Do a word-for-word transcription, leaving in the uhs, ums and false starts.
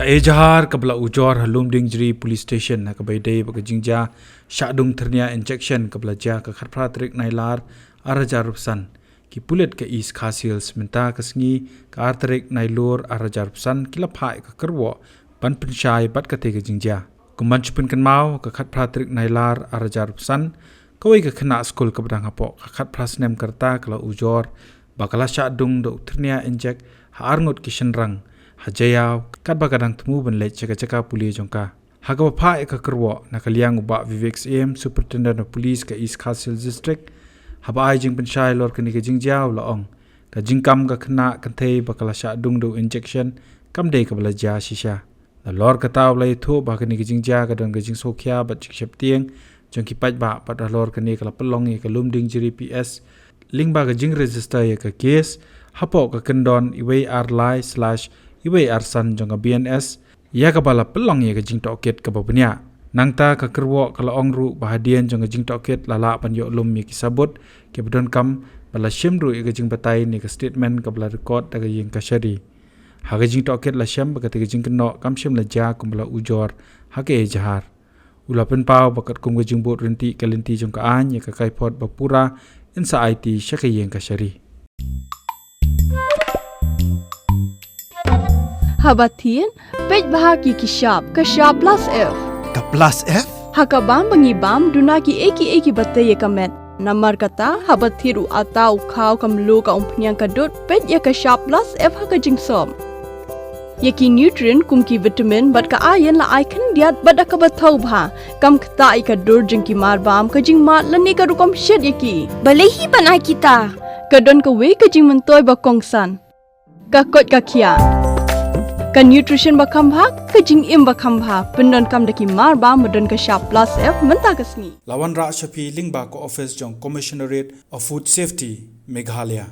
Ka ejahar kaba la ujor ha Lumdiengjri Police Station ha kaba ïadei bad ka jingjia shahdung thyrnia injection kaba la jia ka khatphra tarik Nailar arhajar arphew san. Ki pulit ka East Khasi Hills mynta ka sngi ka ar tarik Nailur arhajar arphew san ki la phah ïa ka kyrwoh ban pynshai bad katei ka jingjia. Kum ban shu pynkynmaw, ka khatphra tarik Nailar arhajar arphew san, kawei ka khynnah skul kaba dang hapoh ka khatphra snem ka rta ka la ujor ba ka la shahdung da u thyrnia injek ha arngut ki shynrang ha Jaïaw, katba ka dang thmu ban leit sha ka jaka pule jong ka. Ha kaba phah ïa ka kyrwoh na ka liang u Bah Vivek Syiem, Superintendent of Police ka East Khasi Hills District, haba ai jingpynshai halor kane ka jingjia u la ong, ka jingkam ka khynnah kynthei ba ka la shahdung da u injection kam dei kaba la jia shisha. Nalor kata u la ïathuh ba kane ka jingjia ka don ka jingsngewkhia bad jingsheptieng jong ki paidbah, bad halor kane ka la pynlong ïa ka Lumdiengjri P S lyngba ka jingregister ïa ka case hapoh ka kyndon uwei ar lai slash uwei ar san jong ka B N S, ïa kaba la pynlong ïa ka jingtohkit kaba bniah. Nangta ka kyrwoh ka la ong ruh ba hadien jong ka jingtohkit la lah ban ïoh lum ïa ki sabut kiba donkam, bad la shim ruh ïa ka jingbatai ne ka statement kaba la record da ka ïing kashari. Ha ka jingtohkit la shem ba katei ka jingkynnoh kam shym la jia kumba la ujor ha ka ejahar. U la pynpaw ba katkum ka jingbud ryntih ka lynti jong ka aiñ ïa ka kaiphod ba pura, yn sa aiti sha ka ïing kashari. Haba thied, peit bha ïa ki shap, ka shap plus F. Ka plus F? Ha ka bam ba ngi bam, duna kiei kiei kiba tei ïa ka met. Namar kata, haba thied u atta, u khaw, ka mluh, ka umphniang, ka dud, peit ïa ka shap plus F ha ka jingsop. Ïa ki nutrient kum ki vitamin bad ka iron la ai khyndiat bad da kaba thaw bha. Kam ktah ïa ka dur jong ki mar bam, ka jingmad lane ka rukom shet ïa ki. Balei hi ban ai kita? Ka don kawei ka jingmyntoi ba kongsan. Ka koit ka khiah. Ka nutrition ba kham bha, ka jingim ba kham bha. Pyndonkam da ki mar bam ba don ka shap plus F mynta ka sngi. La wanrah sha phi lyngba ka office jong Commissionerate of Food Safety, Meghalaya.